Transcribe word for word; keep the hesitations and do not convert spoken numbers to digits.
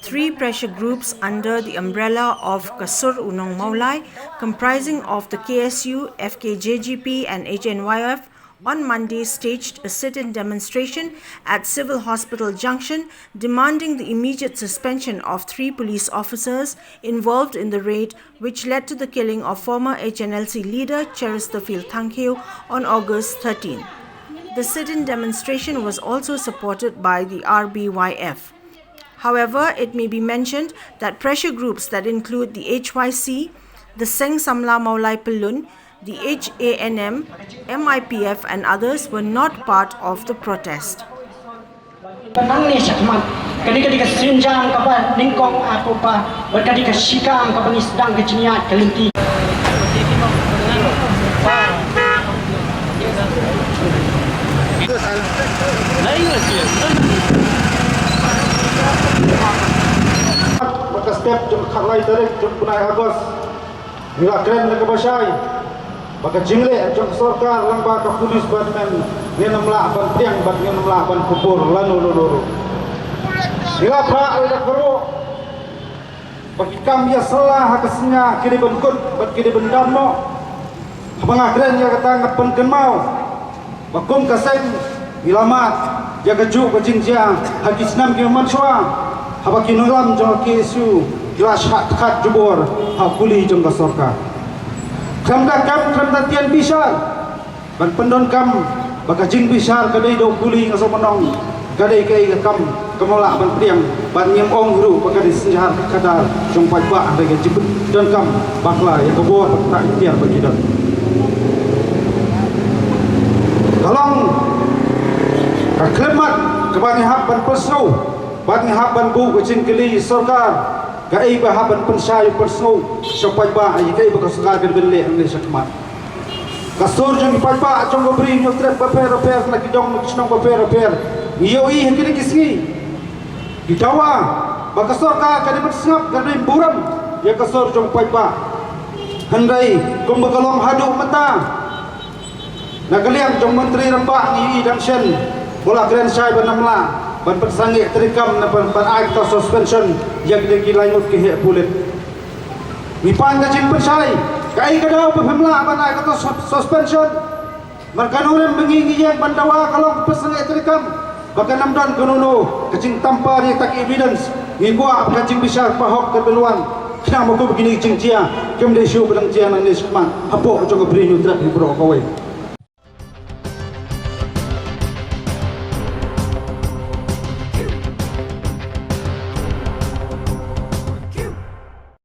Three pressure groups under the umbrella of Ka Sur U Nong Mawlai, comprising of the K S U, F K J G P and H N Y F, on Monday staged a sit-in demonstration at Civil Hospital Junction, demanding the immediate suspension of three police officers involved in the raid, which led to the killing of former H N L C leader Cheristerfield Thangkhiew on August thirteenth. The sit-in demonstration was also supported by the R B Y F. However, it may be mentioned that pressure groups that include the H Y C, the Seng Samla Mawlai Pyllun, the H A N M, M I P F, and others were not part of the protest. Nangne shakhmat, ka dei ka dei ka synjang kaba nyngkong, ah, kaba, bad ka dei ka shikang kaba ngi sdang ka jingïaid ka lynti. Bad ka step jong ka khatlai tarik jong u bnai August, ngi la kren da kaba shai ba ka jingleh jong ka sorkar lyngba ka police bad men, ngin ym lah ban pdiang bad ngin ym lah ban kubur lano lano ruh. Ngi la phah ïa ka ruh ba ki kam ïasylla ha ka sngi ki dei ban kut bad ki dei ban dam noh. Haba nga kren ïa kata nga pynkynmaw ba kum ka seng ngi la mad ïa kajuh ka jingjia ha ki snem ki mynshuwa, haba ki nongïalam jong ka K S U ki la shah tkhat jubor ha puli jong ka sorkar. Khlem da kam, khlem da tian bishar, ban pyndonkam ba ka jingbishar ka dei da u puli, nga sngewbha ban ong ka dei kaei ka kam kaba ym lah ban pdiang, bad ngim ong ruh ba ka dei synshar ka khadar jong u paidbah, hynrei ka jingpyndonkam bakla ïa ka bor bad ka iktiar ba ki don. Ka long ka khyllipmat kaba ngi hap ban pynsngew bad ngi hap ban buh ka jingkylli ïa sorkar, kaei ba hap ban pynshai pynsngew sha u paidbah ïa kaei ba ka sorkar ka dei ban leh hangne shakhmat. Ka sur jong ki paidbah jong ka Bri Hynñiewtrep bapher bapher, na ki dong na ki shnong bapher bapher, ngi ïohi ha kine ki sngi ki dawa ba ka sorkar ka dei ban sngap, ka dei ban burom ïa ka sur jong u paidbah. Hynrei kumba ka long haduh mynta, na ka liang jong u Myntri Rangbah ngi ïohi dang shen ba u la kren shai ban ym lah ban pynsangeh treikam, ban, ban ai kata suspension ïa kine ki lai ngut ki heh pulit. Ngi pan ka jingpynshai, kaei ka daw ba phim lah ban ai kata sus-, suspension? Namar ka nongrim ba ngi, ngi ïeng ban dawa ka long ka pynsangeh treikam ba kan ym don kano kano ka jingtampar ïa kata ka evidence. Ngi kwah ba ka jingbishar ba hok kan wan, khnang ba kum kine ki jingjia kim dei shuh ba dang jia nangne shakhmat hapoh jong ka Bri Hynñiewtrep hi baroh kawei.